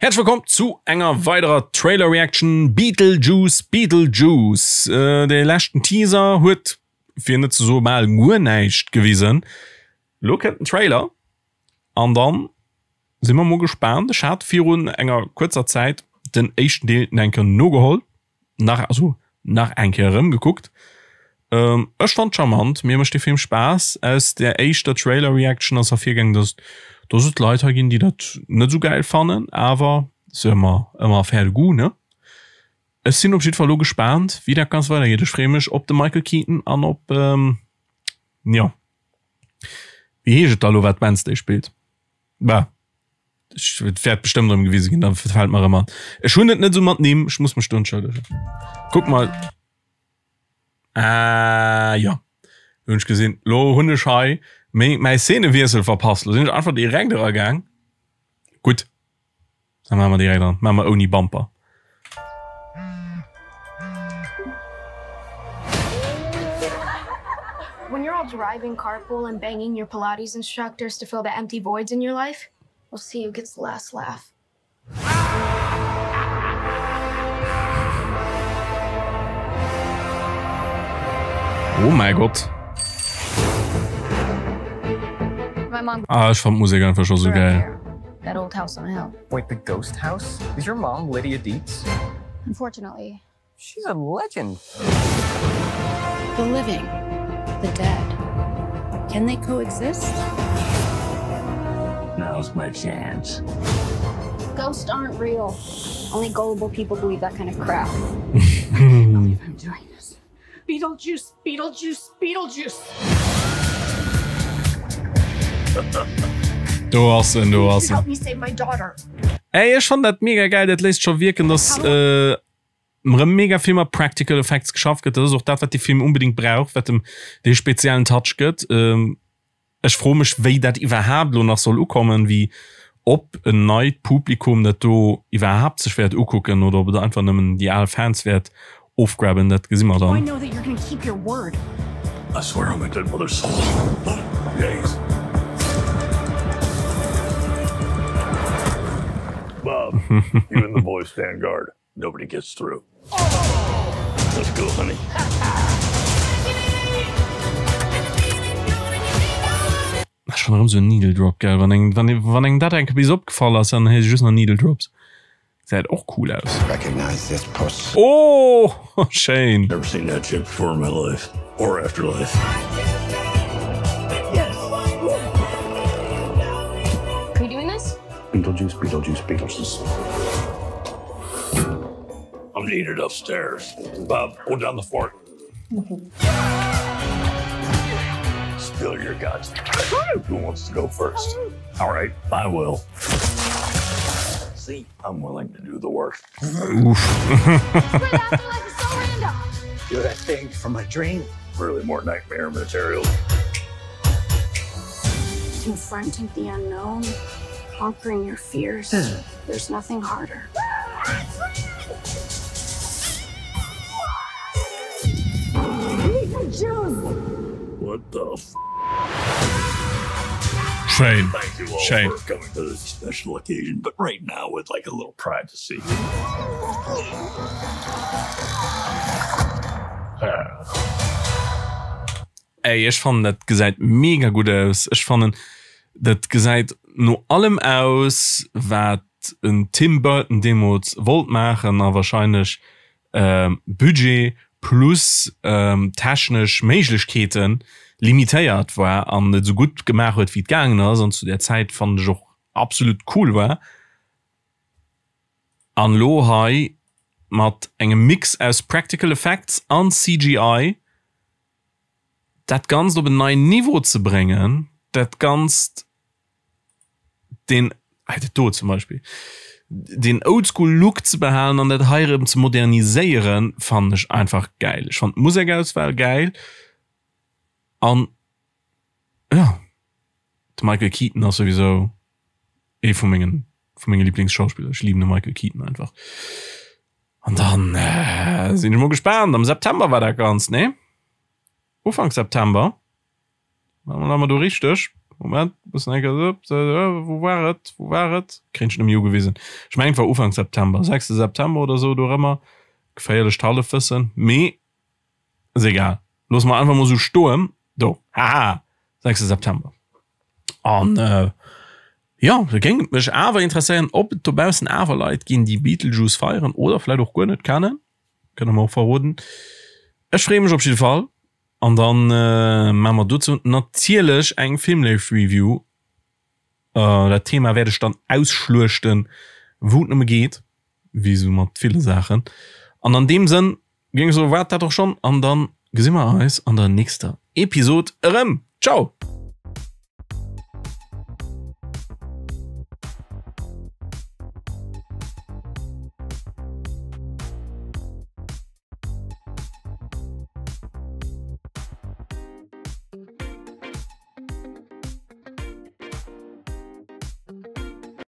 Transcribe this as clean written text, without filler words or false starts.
Häerzlech wëllkomm zu enger weiderer Trailer Reaction Beetlejuice Beetlejuice. Dee leschten Teaser huet, fir net ze soe bal guer näischt gewisen. Lo kënnt den Trailer an dann si mer mol gespaant. Ech hat virun enger kuerzer Zäit den éischten Deel nach eng Kéier nogeholl. nach also nach eng Kéier erëmgekuckt. Ähm, ech fand charmant, mir mécht de Film Spaass. Aus der éischter Trailer-Reaction ass ervirgaangen, dass dass et Leit hei ginn, déi dat net esou gäil fannen, awer ass jo ëmmer ëmmer Affaire de goût, ne? Ech sinn op jiddwer Fall elo gespaant, wéi dat Ganzt weidergeet. Ech freeë mech op de Michael Keaton an op, ähm, jo, wéi heescht et da elo, wat Wednesday spillt? Bah. Ech, et wäert bestëmmt erëm gewise ginn, da fält mer erëm an. Ech hunn et net esou mat Nimm, ech muss mech do entschëllegen. Kuck mol. Ah, jo. Lo hunn ech gesinn, lo hunn ech hei méi mäi Szenewiessel verpasst. Lo sinn ech einfach direkt eragaang. Gutt, da maache mer direkt an, maache mer ouni Bumper. When you're all driving carpool and banging your Pilates instructors to fill the empty voids in your life, we'll see who gets the last laugh. Oh mäi Gott. Ah, ech fannen d'Musek einfach scho sou gäil. That old house on a hill. Wait, the ghost house? Is your mom Lydia Deetz? Unfortunately. She's a legend. The living, the dead. Can they coexist? Now's my chance. Ghosts aren't real. Only gullible people believe that kind of crap. I can't believe I'm doing this. Beetlejuice, Beetlejuice, Beetlejuice. Do ass en, do ass en. Help me save my daughter. Ey, ech fannen dat mega geil, dat léisst scho wierken, dass rëm mega vill mat Practical Effects geschafft gëtt. Dat ass och dat, wat de Film unbedingt brauch, wat em dee speziellen Touch gëtt. Ech froe mech, wéi dat iwwerhaapt elo nach soll ukommen, wéi ob en neit Publikum dat do iwwerhaapt sech wäert ukucken oder ob et einfach nëmmen déi al Fans wäert ofgrabben, dat gesi mer dann. I swear on my dead mother's soul. Jeez. Bob, you and the boys stand guard. Nobody gets through. Let's go, honey. Schon erëm sou en Needle Drop, gell? Wann engem, wann, wann engem dat eng Kéier bis opgefall ass, dann héiert ee just nach Needle Drops. Gesäit och cool aus. Recognize this puss. Oh, schéin! Never seen that chick before in my life or afterlife. Are we doing this? Beetlejuice, Beetlejuice, Beetlejuice. I'm needed upstairs. Bob, hold down the fort. Spill your guts. Who wants to go first? All right, I will. See, I'm willing to do the work. Uff. You're that thing from my dream. Really more nightmare material. Confronting the unknown, conquering your fears. There's nothing harder. What the f Schéin, Thank you all schéin. for coming to this special occasion, but right now we'd like a little privacy. Ey, ech fannen dat gesäit mega gutt aus. Ech fannen dat gesäit no allem aus wat en Tim Burton deemools wollt maachen a wahrscheinlech Budget plus technesch Méiglechkeete limitéiert war an et esou gutt gemaach huet wéi et gaangen ass an zu där Zäit fannen ech och absolut cool war. An elo hei mat engem Mix aus Practical Effects an CGI dat Ganzt op en neien Niveau ze bréngen, dat Ganzt deen, hei dat do zum Beispill, deen Oldschool Look ze behalen an dat hei erëm ze moderniséieren, fannen ech einfach gäil. Ech fannen d'Musekauswahl gäil an jo, de Michael Keaton ass souwisou ee vu mengen, vu menge Liblingsschauspiller. Ech liben de Michael Keaton einfach. An dann sinn ech mol gespaant, am September war dat Ganzt, nee? Ufank September, Leie mer do richteg? Moment, bëssen eng Kéier, wou war et, wou war et? Kréien ech net méi ugewisen. Ech mengen et war Ufank September, 6 September oder sou dorëmmer. Geféierlecht Hallefwëssen, mee ass egal. Loosse mer einfach mol sou stoen. Do, haha, 6 September. An jo, da géing et mech awer interesséieren, ob et dobaussen awer Leit ginn, déi Beetlejuice feieren oder vläicht och guer net kennen. Kënnt der mer och verroden. Ech freeë mech op jidde Fall. An dann maache mer dozou natierlech eng Filmléif Review. Dat Thema wäert ech dann ausschluechten, wou et nëmme geet, wéi esou mat ville Saachen. An an deem Sënn géing ech soen, war et dat och schonn. An dann gesi mer eis an der nächster Episod erëm. Ciao!